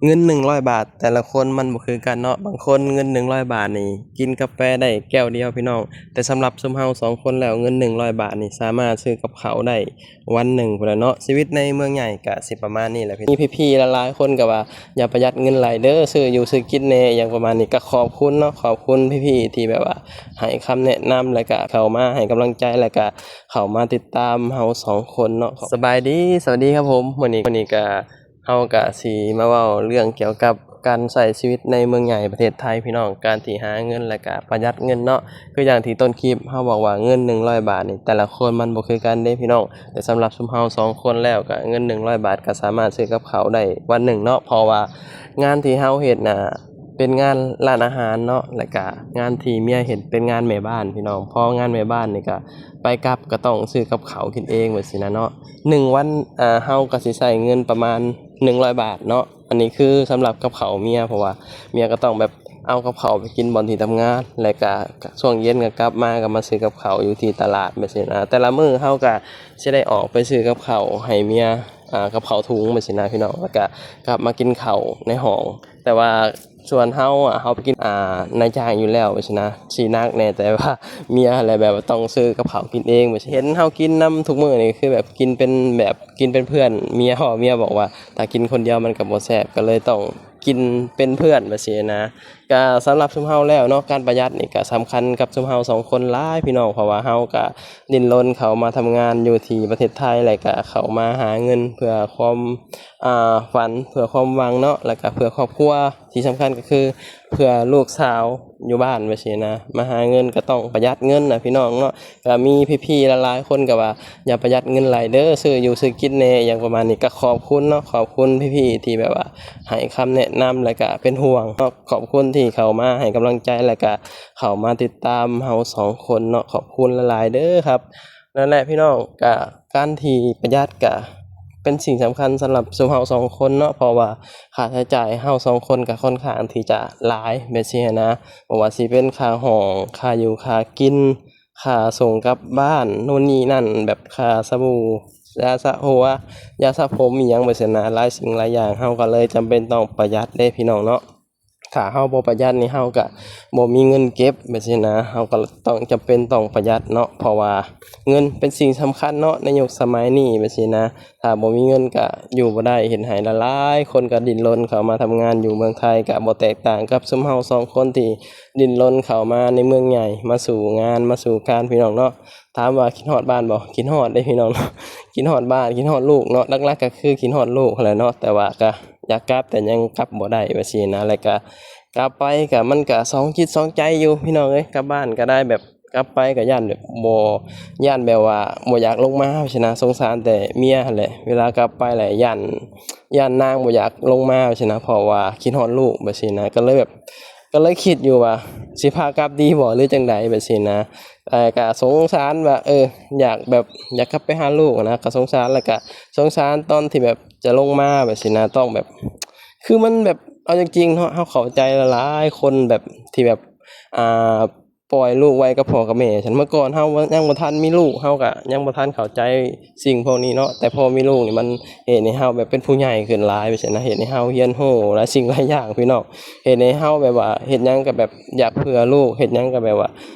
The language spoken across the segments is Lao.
ເງິນໜຶ່ງຮ້ອຍບາດແຕ່ລະຄົນມັນບໍ່ຄືກັນເນາະ, ບາງຄົນເງິນໜຶ່ງຮ້ອຍບາດນີ້ກິນກາແຟໄດ້ແກ້ວດຽວພີ່ນ້ອງ, ແຕ່ສຳລັບຊຸມເຮົາສອງຄົນແລ້ວ ເງິນໜຶ່ງຮ້ອຍບາດນີ້ສາມາດຊື້ກັບເຂົ້າໄດ້ວັນໜຶ່ງພຸ້ນແຫຼະເນາະ. ຊີວິດໃນເມືອງໃຫຍ່ກະຊິປະມານນີ້ແຫຼະ. ມີພີ່ໆຫຼາຍໆຄົນກໍວ່າ ຢ່າປະຢັດເງິນຫຼາຍເດີ ຊື້ຢູ່ຊື້ກິນແດ່ ຫຍັງປະມານນີ້. ກໍຂອບຄຸນເນາະ, ຂອບຄຸນພີ່ໆທີ່ແບບວ່າໃຫ້ຄຳແນະນຳ ແລ້ວກະເຂົ້າມາໃຫ້ກຳລັງໃຈ ແລ້ວກະເຂົ້າມາຕິດຕາມເຮົາສອງຄົນເນາະ. ສະບາຍດີ ສະຫວັດດີຄັບຜົມ. ມື້ນີ້ ມື້ນີ້ກະ ເຮົາກະຊິມາເວົ້າເລື່ອງກ່ຽວກັບການໃຊ້ຊີວິດໃນເມືອງໃຫຍ່ປະເທດໄທພີ່ນ້ອງ, ການທີ່ຫາເງິນ ແລ້ວກະປະຢັດເງິນເນາະ. ຄືຢ່າງທີ່ຕົ້ນຄລິບເຮົາບອກວ່າ ເງິນໜຶ່ງຮ້ອຍບາດນີ້ ແຕ່ລະຄົນມັນບໍ່ຄືກັນເດ້ພີ່ນ້ອງ. ແຕ່ສຳລັບຊຸມເຮົາສອງຄົນແລ້ວກະ ເງິນໜຶ່ງຮ້ອຍບາດກະສາມາດຊື້ກັບເຂົ້າໄດ້ວັນໜຶ່ງເນາະ, ເພາະວ່າງານທີ່ເຮົາເຮັດນະ ເປັນງານຮ້ານອາຫານເນາະ, ແລ້ວກະງານທີ່ເມຍເຮັດເປັນງານແມ່ບ້ານພີ່ນ້ອງ. ພໍງານແມ່ບ້ານນີ້ກະ ໄປກັບກໍຕ້ອງຊື້ກັບເຂົ້າກິນເອງ ແບບຊີ້ນະເນາະ. ໜຶ່ງວັນ ເຮົາກໍຊິໃຊ້ເງິນປະມານໜຶ່ງຮ້ອຍບາດເນາະ. ອັນນີ້ຄືສຳລັບກັບເຂົ້າເມຍ, ເພາະວ່າເມຍກໍຕ້ອງແບບເອົາກັບເຂົ້າໄປກິນບ່ອນທີ່ທຳງານ, ແລ້ວກໍຊ່ວງເຢັນກໍກັບມາ ກໍມາຊື້ກັບເຂົ້າຢູ່ທີ່ຕະຫຼາດ ແບບຊີ້ນະ. ແຕ່ລະມື້ເຮົາກໍຊິໄດ້ອອກໄປຊື້ກັບເຂົ້າໃຫ້ເມຍ, ອາ ກັບເຂົ້າຖົງ ແບບຊີ້ນະພີ່ນ້ອງ, ແລ້ວກໍກັບມາກິນເຂົ້າໃນຫ້ອງ. ແຕ່ວ່າ ສ່ວນເຮົາອະ ເຮົາໄປກິນ ອາ ນາຍຈ້າງຢູ່ແລ້ວ ແບບຊີ້ນະ, ຊິໜັກແດ່, ແຕ່ວ່າເມຍຫັ້ນແຫຼະ ແບບວ່າຕ້ອງຊື້ກັບເຂົ້າກິນເອງ. ແບບເຫັນເຮົາກິນນຳທຸກມື້ນີ້ ຄືແບບກິນເປັນ ແບບກິນເປັນເພື່ອນເມຍ, ເພາະວ່າເມຍບອກວ່າ ຖ້າກິນຄົນດຽວມັນກໍບໍ່ແຊບ, ກໍເລີຍຕ້ອງກິນເປັນເພື່ອນ ແບບຊີ້ນະ. ກະສຳລັບຊຸມເຮົາແລ້ວເນາະ, ການປະຢັດນີ້ກະສຳຄັນກັບຊຸມເຮົາສອງຄົນຫຼາຍພີ່ນ້ອງ, ເພາະວ່າເຮົາກະດີ້ນລົນເຂົ້າມາທຳງານຢູ່ທີ່ປະເທດໄທ ແລ້ວກະເຂົ້າມາຫາເງິນເພື່ອຄວາມ ອາ ຝັນ, ເພື່ອຄວາມຫວັງເນາະ, ແລ້ວກະເພື່ອຄອບຄົວ. ທີ່ສຳຄັນກໍຄືເພື່ອລູກສາວຢູ່ບ້ານ ແບບຊີ້ນະ, ມາຫາເງິນກໍຕ້ອງປະຢັດເງິນນະພີ່ນ້ອງເນາະ. ກໍມີພີ່ໆຫຼາຍໆຄົນກໍວ່າ ຢ່າປະຢັດເງິນຫຼາຍເດີ ຊື້ຢູ່ຊື້ກິນແດ່ ຫຍັງປະມານນີ້. ກໍຂອບຄຸນເນາະ, ຂອບຄຸນພີ່ໆທີ່ແບບວ່າໃຫ້ຄຳແນະນຳ ແລ້ວກໍເປັນຫ່ວງເນາະ, ຂອບຄຸນທີ່ເຂົ້າມາໃຫ້ກຳລັງໃຈ ແລ້ວກໍເຂົ້າມາຕິດຕາມເຮົາສອງຄົນເນາະ, ຂອບຄຸນຫຼາຍໆເດີຄັບ. ນັ້ນແຫຼະພີ່ນ້ອງ, ກະການທີ່ປະຢັດກະເປັນສິ່ງສຳຄັນສຳລັບຊຸມເຮົາສອງຄົນເນາະ, ເພາະວ່າຄ່າໃຊ້ຈ່າຍເຮົາສອງຄົນກະຄ່ອນຂ້າງທີ່ຈະຫຼາຍ ແບບຊີ້ຫັ້ນນະ, ບໍ່ວ່າຊິເປັນຄ່າຫ້ອງ, ຄ່າຢູ່ຄ່າກິນ, ຄ່າສົ່ງກັບບ້ານ, ໂນ່ນນີ້ນັ້ນ, ແບບຄ່າສະບູ, ຢາສະຫົວ, ຢາສະຜົມ ອີ່ຫຍັງແບບຊີ້ນະ, ຫຼາຍສິ່ງຫຼາຍຢ່າງ ເຮົາກໍເລີຍຈຳເປັນຕ້ອງປະຢັດເດ້ພີ່ນ້ອງເນາະ. ຖ້າເຮົາບໍ່ປະຢັດນີ້ ເຮົາກະບໍ່ມີເງິນເກັບ ແບບຊີ້ນະ, ເຮົາກໍຕ້ອງ ຈຳເປັນຕ້ອງປະຢັດເນາະ, ເພາະວ່າເງິນເປັນສິ່ງສຳຄັນເນາະ ໃນຍຸກສະໄໝນີ້ ແບບຊີ້ນະ. ຖ້າບໍ່ມີເງິນກະຢູ່ບໍ່ໄດ້, ເຮັດໃຫ້ຫຼາຍໆຄົນກະດີ້ນລົນເຂົ້າມາທຳງານຢູ່ເມືອງໄທ, ກະບໍ່ແຕກຕ່າງກັບຊຸມເຮົາສອງຄົນທີ່ດີ້ນລົນເຂົ້າມາໃນເມືອງໃຫຍ່ ມາສູ່ງານ ມາສູ່ການ ພີ່ນ້ອງເນາະ. ຖາມວ່າຄິດຮອດບ້ານບໍ່? ຄິດຮອດເດ້ພີ່ນ້ອງເນາະ, ຄິດຮອດບ້ານ ຄິດຮອດລູກເນາະ, ຫຼັກໆກໍຄືຄິດຮອດລູກຫັ້ນແຫຼະເນາະ, ແຕ່ວ່າກໍ ຢາກກັບ ແຕ່ຍັງກັບບໍ່ໄດ້ ແບບຊີ້ນະ. ແລ້ວກະກັບໄປກະ ມັນກະສອງຈິດສອງໃຈຢູ່ພີ່ນ້ອງເອີຍ, ກັບບ້ານກໍໄດ້ ແບບກັບໄປກໍຢ້ານແບບບໍ່ ຢ້ານແບບວ່າບໍ່ຢາກລົງມາຊີ້ນະ, ສົງສານແຕ່ເມຍຫັ້ນແຫຼະ. ເວລາກັບໄປແລ້ວຢ້ານ ຢ້ານນາງບໍ່ຢາກລົງມາຊີ້ນະ, ເພາະວ່າຄິດຮອດລູກ ແບບຊີ້ນະ. ກໍເລີຍແບບ ກໍເລີຍຄິດຢູ່ວ່າຊິພາກັບດີບໍ່ ຫຼືຈັ່ງໃດ ແບບຊີ້ນະ. ແຕ່ກະສົງສານວ່າ ເອີ ຢາກແບບ ຢາກກັບໄປຫາລູກນະ, ກະສົງສານ ແລ້ວກະສົງສານຕອນທີ່ແບບຈະລົງມາ ແບບຊີ້ນະ, ຕ້ອງແບບ ຄືມັນແບບ ເອົາຈິງໆເນາະ, ເຮົາເຂົ້າໃຈຫຼາຍໆຄົນແບບ ທີ່ແບບ ອ່າ ປ່ອຍລູກໄວ້ກັບພໍ່ກັບແມ່ຊັ້ນ. ເມື່ອກ່ອນເຮົາຍັງບໍ່ທັນມີລູກ ເຮົາກະຍັງບໍ່ທັນເຂົ້າໃຈສິ່ງພວກນີ້ເນາະ, ແຕ່ພໍມີລູກນີ້ມັນເຮັດໃຫ້ເຮົາແບບເປັນຜູ້ໃຫຍ່ຂຶ້ນຫຼາຍ ແບບຊີ້ນະ, ເຮັດໃຫ້ເຮົາຮຽນຮູ້ຫຼາຍສິ່ງຫຼາຍຢ່າງພີ່ນ້ອງ, ເຮັດໃຫ້ເຮົາແບບວ່າເຮັດຫຍັງກໍແບບຢາກເພື່ອລູກ, ເຮັດຫຍັງກໍແບບວ່າ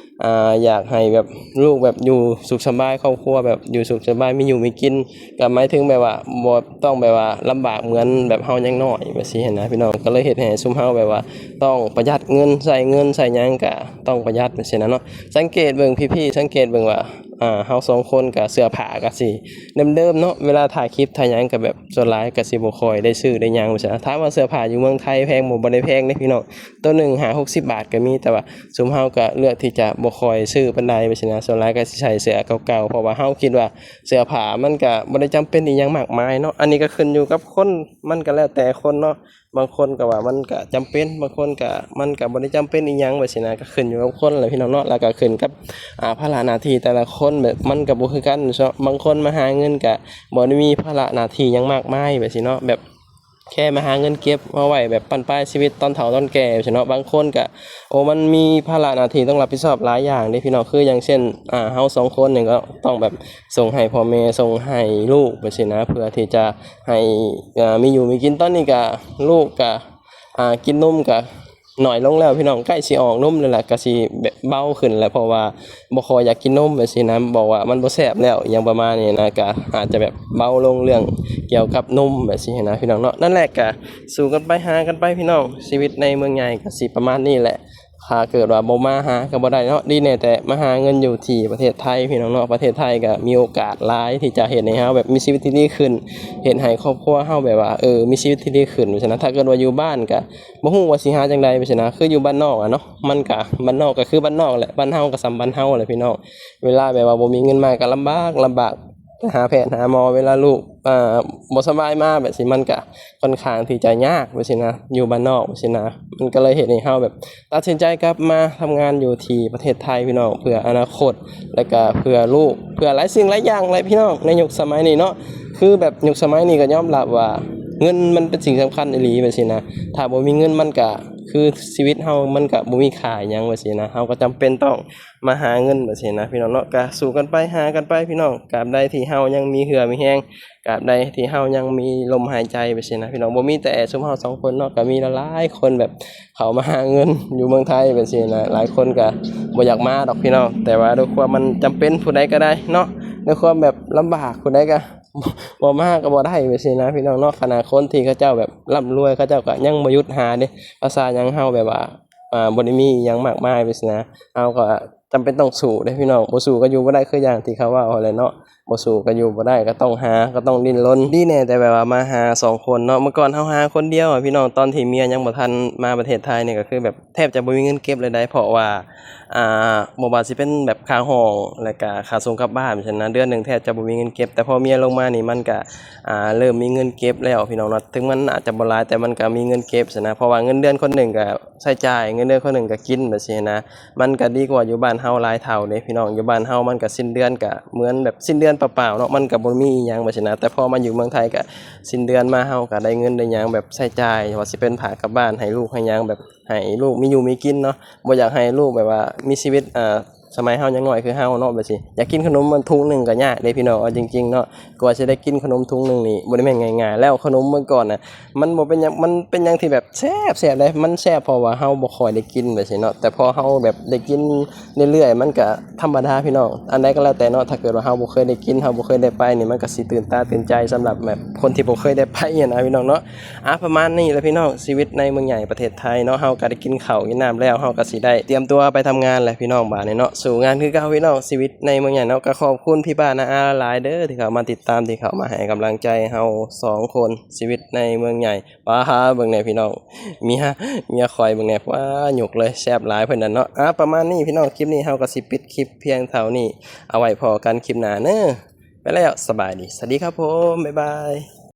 ອ່າ ຢາກໃຫ້ແບບລູກແບບຢູ່ສຸກສະບາຍ, ຄອບຄົວແບບຢູ່ສຸກສະບາຍ ມີຢູ່ມີກິນ, ກໍໝາຍເຖິງແບບວ່າບໍ່ຕ້ອງແບບວ່າລຳບາກເໝືອນແບບເຮົາຍັງນ້ອຍ ແບບຊີ້ຫັ້ນນະພີ່ນ້ອງ. ກໍເລີຍເຮັດໃຫ້ຊຸມເຮົາແບບວ່າຕ້ອງປະຢັດເງິນ, ໃຊ້ເງິນໃຊ້ຫຍັງກໍຕ້ອງປະຢັດ ແບບຊີ້ນະເນາະ. ສັງເກດເບິ່ງ ພີ່ໆ ສັງເກດເບິ່ງວ່າ ອ່າ ເຮົາສອງຄົນກໍເສື້ອຜ້າກໍຊິເດີມໆເນາະ, ເວລາຖ່າຍຄລິບຖ່າຍຫຍັງກໍແບບສ່ວນຫຼາຍກໍຊິບໍ່ຄ່ອຍໄດ້ຊື້ໄດ້ຫຍັງ ແບບຊີ້ນະ. ຖາມວ່າເສື້ອຜ້າຢູ່ເມືອງໄທແພງບໍ່? ບໍ່ໄດ້ແພງເດ້ພີ່ນ້ອງ, ໂຕໜຶ່ງຫ້າຫົກສິບບາດກໍມີ, ແຕ່ວ່າ ຊຸມເຮົາກໍເລືອກທີ່ຈະບໍ່ຄ່ອຍຊື້ປານໃດ ແບບຊີ້ນະ, ສ່ວນຫຼາຍກໍຊິໃສ່ເສື້ອເກົ່າໆ ເພາະວ່າເຮົາຄິດວ່າເສື້ອຜ້າມັນກໍບໍ່ໄດ້ຈຳເປັນອີ່ຫຍັງມາກມາຍເນາະ. ອັນນີ້ກໍຂຶ້ນຢູ່ກັບຄົນ, ມັນກໍແລ້ວແຕ່ຄົນເນາະ, ບາງຄົນກໍວ່າມັນກໍຈຳເປັນ, ບາງຄົນກໍ ມັນກໍບໍ່ໄດ້ຈຳເປັນອີ່ຫຍັງ ແບບຊີ້ນະ, ກໍຂຶ້ນຢູ່ກັບຄົນແຫຼະພີ່ນ້ອງເນາະ, ແລ້ວກໍຂຶ້ນກັບ ອ່າ ພາລະໜ້າທີ່ແຕ່ລະຄົນ ແບບມັນກໍບໍ່ຄືກັນເນາະ. ບາງຄົນມາຫາເງິນກໍບໍ່ໄດ້ມີພາລະໜ້າທີ່ຫຍັງມາກມາຍ ແບບຊີ້ເນາະ, ແບບ ແຄ່ມາຫາເງິນເກັບມາໄວ້ແບບບັ້ນປາຍຊີວິດຕອນເຖົ້າຕອນແກ່ຊີ້ເນາະ. ບາງຄົນກະ ໂອ້ ມັນມີພາລະໜ້າທີ່ຕ້ອງຮັບຜິດຊອບຫຼາຍຢ່າງເດ້ພີ່ນ້ອງ ຄືຢ່າງເຊັ່ນ ອ່າ ເຮົາສອງຄົນນີ້ກໍຕ້ອງແບບສົ່ງໃຫ້ພໍ່ແມ່ ສົ່ງໃຫ້ລູກແບບຊີ້ນະ ເພື່ອທີ່ຈະໃຫ້ ອ່າ ມີຢູ່ມີກິນ. ຕອນນີ້ກະລູກກະ ອ່າ ກິນນົມກະໜ້ອຍລົງແລ້ວພີ່ນ້ອງ ໃກ້ຊິອອກນົມແລ້ວລະ ກະຊິແບບເບົາຂຶ້ນແຫຼະ ເພາະວ່າບໍ່ຄ່ອຍຢາກກິນນົມແບບຊີ້ນະ ບອກວ່າມັນບໍ່ແຊບແລ້ວ ອີ່ຫຍັງປະມານນີ້ນະ ກະອາດຈະແບບເບົາລົງເລື່ອງກ່ຽວກັບນົມແບບຊີ້ນະພີ່ນ້ອງເນາະ. ນັ້ນແຫຼະ ກະ ສູ້ກັນໄປຫາກັນໄປພີ່ນ້ອງ ຊີວິດໃນເມືອງໃຫຍ່ກໍຊິປະມານນີ້ແຫຼະ. ຖ້າເກີດວ່າບໍ່ມາຫາກໍບໍ່ໄດ້ເນາະ ດີແນ່ແຕ່ມາຫາເງິນຢູ່ທີ່ປະເທດໄທພີ່ນ້ອງເນາະ. ປະເທດໄທກໍມີໂອກາດຫຼາຍທີ່ຈະເຮັດໃຫ້ເຮົາແບບມີຊີວິດທີ່ດີຂຶ້ນ ເຮັດໃຫ້ຄອບຄົວເຮົາແບບວ່າ ເອີ ມີຊີວິດທີ່ດີຂຶ້ນວ່າຊັ້ນນະ. ຖ້າເກີດວ່າຢູ່ບ້ານກໍບໍ່ຮູ້ວ່າຊິຫາຈັ່ງໃດວ່າຊັ້ນນະ ຄືຢູ່ບ້ານນອກອະເນາະ ມັນກໍ ບ້ານນອກກໍຄືບ້ານນອກແຫຼະ ບ້ານເຮົາກໍສ່ຳບ້ານເຮົາແຫຼະພີ່ນ້ອງ. ເວລາແບບວ່າບໍ່ມີເງິນມາກໍລຳບາກ ລຳບາກ ໄປຫາແພດຫາໝໍ ເວລາລູກ ອ່າ ບໍ່ສະບາຍມາແບບຊີ້ ມັນກະຄ່ອນຂ້າງທີ່ຈະຍາກແບບຊີ້ນະ ຢູ່ບ້ານນອກແບບຊີ້ນະ. ມັນກໍເລີຍເຮັດໃຫ້ເຮົາແບບຕັດສິນໃຈກັບມາທຳງານຢູ່ທີ່ປະເທດໄທພີ່ນ້ອງ ເພື່ອອະນາຄົດ ແລ້ວກະເພື່ອລູກ ເພື່ອຫຼາຍສິ່ງຫຼາຍຢ່າງແຫຼະພີ່ນ້ອງ ໃນຍຸກສະໄໝນີ້ເນາະ. ຄືແບບຍຸກສະໄໝນີ້ກໍຍອມຮັບວ່າເງິນມັນເປັນສິ່ງສຳຄັນອີ່ຫຼີແບບຊີ້ນະ ຖ້າບໍ່ມີເງິນມັນກະ ຄືຊີວິດເຮົາມັນກະບໍ່ມີຄ່າຫຍັງແບບຊີ້ນະ ເຮົາກໍຈຳເປັນຕ້ອງ ມາຫາເງິນແບບຊີ້ນະພີ່ນ້ອງເນາະ. ກະສູ້ກັນໄປຫາກັນໄປພີ່ນ້ອງ ກາບໃດທີ່ເຮົາຍັງມີເຫື່ອມີແຮງ ກາບໃດທີ່ເຮົາຍັງມີລົມຫາຍໃຈແບບຊີ້ນະພີ່ນ້ອງ. ບໍ່ມີແຕ່ຊຸມເຮົາສອງຄົນເນາະ ກະມີຫຼາຍໆຄົນແບບເຂົ້າມາຫາເງິນຢູ່ເມືອງໄທແບບຊີ້ນະ. ຫຼາຍຄົນກະບໍ່ຢາກມາດອກພີ່ນ້ອງ ແຕ່ວ່າດ້ວຍຄວາມມັນຈຳເປັນ ຜູ້ໃດກໍໄດ້ເນາະ ດ້ວຍຄວາມແບບລຳບາກ ຜູ້ໃດກໍ ບໍ່ມາກໍບໍ່ໄດ້ແບບຊີ້ນະພີ່ນ້ອງເນາະ. ຂະໜາດຄົນທີ່ເຂົາເຈົ້າແບບລ່ຳລວຍ ເຂົາເຈົ້າກໍຍັງບໍ່ຢຸດຫາເດ້ ພາສາຫຍັງເຮົາແບບວ່າ ອ່າ ບໍ່ໄດ້ມີອີ່ຫຍັງມາກມາຍແບບຊີ້ນະ ເຮົາກໍຈຳເປັນຕ້ອງສູ້ເດ້ພີ່ນ້ອງ. ບໍ່ສູ້ກໍຢູ່ບໍ່ໄດ້ ຄືຢ່າງທີ່ເຂົາເວົ້າຫັ້ນແຫຼະເນາະ ບໍ່ສູ້ກໍຢູ່ບໍ່ໄດ້ ກໍຕ້ອງຫາ ກໍຕ້ອງດີ້ນລົນ. ດີແນ່ແຕ່ແບບວ່າມາຫາສອງຄົນເນາະ. ເມື່ອກ່ອນເຮົາຫາຄົນດຽວອະພີ່ນ້ອງ ຕອນທີ່ເມຍຍັງບໍ່ທັນມາປະເທດໄທນີ້ ກໍຄືແບບແທບຈະບໍ່ມີເງິນເກັບເລີຍໃດ ເພາະວ່າ ອ່າ ບໍ່ວ່າຊິເປັນແບບຄ່າຫ້ອງ ແລ້ວກະຄ່າສົ່ງກັບບ້ານຊັ້ນນະ ເດືອນໜຶ່ງແທບຈະບໍ່ມີເງິນເກັບ. ແຕ່ພໍເມຍລົງມານີ້ ມັນກະ ອ່າ ເລີ່ມມີເງິນເກັບແລ້ວພີ່ນ້ອງເນາະ ເຖິງມັນອາດຈະບໍ່ຫຼາຍ ແຕ່ມັນກະມີເງິນເກັບຊັ້ນນະ ເພາະວ່າເງິນເດືອນຄົນໜຶ່ງກະ ໃຊ້ຈ່າຍ ເງິນເດືອນຄົນໜຶ່ງກໍກິນແບບຊີ້ນະ. ມັນກໍດີກວ່າຢູ່ບ້ານເຮົາຫຼາຍເທົ່າເດ້ພີ່ນ້ອງ. ຢູ່ບ້ານເຮົາມັນກໍສິ້ນເດືອນກໍເໝືອນແບບສິ້ນເດືອນເປົ່າໆເນາະ ມັນກໍບໍ່ມີອີ່ຫຍັງແບບຊີ້ນະ. ແຕ່ພໍມາຢູ່ເມືອງໄທກໍສິ້ນເດືອນມາ ເຮົາກໍໄດ້ເງິນໄດ້ຫຍັງແບບໃຊ້ຈ່າຍ ວ່າຊິເປັນພາກັບບ້ານ ໃຫ້ລູກໃຫ້ຫຍັງ ແບບໃຫ້ລູກມີຢູ່ມີກິນເນາະ. ບໍ່ຢາກໃຫ້ລູກແບບວ່າມີຊີວິດ ອ່າ ສະໄໝເຮົາຍັງນ້ອຍຄືເຮົາເນາະ ແບບຊີ້ ຢາກກິນຂະໜົມມັນຖົງໜຶ່ງກໍຍາກເດ້ພີ່ນ້ອງ ເອົາຈິງໆເນາະ. ກວ່າຊິໄດ້ກິນຂະໜົມຖົງໜຶ່ງນີ້ບໍ່ໄດ້ແມ່ນງ່າຍໆ ແລ້ວຂະໜົມເມື່ອກ່ອນນະ ມັນບໍ່ເປັນຫຍັງ ມັນເປັນຫຍັງທີ່ແບບແຊບໆເດ້ ມັນແຊບເພາະວ່າເຮົາບໍ່ຄ່ອຍໄດ້ກິນແບບຊີ້ເນາະ. ແຕ່ພໍເຮົາແບບໄດ້ກິນເລື້ອຍໆ ມັນກະທຳມະດາພີ່ນ້ອງ. ອັນໃດກໍແລ້ວແຕ່ເນາະ ຖ້າເກີດວ່າເຮົາບໍ່ເຄີຍໄດ້ກິນ ເຮົາບໍ່ເຄີຍໄດ້ໄປນີ້ ມັນກະຊິຕື່ນຕາຕື່ນໃຈສຳລັບແບບຄົນທີ່ບໍ່ເຄີຍໄດ້ໄປຫັ້ນນະພີ່ນ້ອງເນາະ. ອ່າ ປະມານນີ້ແຫຼະພີ່ນ້ອງ ຊີວິດໃນເມືອງໃຫຍ່ປະເທດໄທເນາະ. ເຮົາກໍໄດ້ກິນເຂົ້າກິນນ້ຳແລ້ວ ເຮົາກໍຊິໄດ້ຕຽມຕົວໄປທຳງານແຫຼະພີ່ນ້ອງ ບາດນີ້ເນາະ ສູ້ງານຄືເກົ່າພີ່ນ້ອງ. ຊີວິດໃນເມືອງໃຫຍ່ເນາະ ກໍຂອບຄຸນພີ່ປ້ານ້າອາຫຼາຍເດີ ທີ່ເຂົ້າມາຕິດຕາມ ທີ່ເຂົ້າມາໃຫ້ກຳລັງໃຈເຮົາສອງຄົນ. ຊີວິດໃນເມືອງໃຫຍ່ ປ້າ ເບິ່ງແດ່ພີ່ນ້ອງ ເມຍ ເມຍຂ້ອຍເບິ່ງແດ່ ວ້າ ຍົກເລີຍ ແຊບຫຼາຍເພິ່ນນັ້ນເນາະ. ອ່າ ປະມານນີ້ພີ່ນ້ອງ ຄລິບນີ້ເຮົາກໍຊິປິດຄລິບພຽງເທົ່ານີ້ ເອົາໄວ້ພໍ້ກັນຄລິບໜ້າເນີ. ໄປແລ້ວ ສະບາຍດີ ສະຫວັດດີຄັບຜົມ ບາຍບາຍ.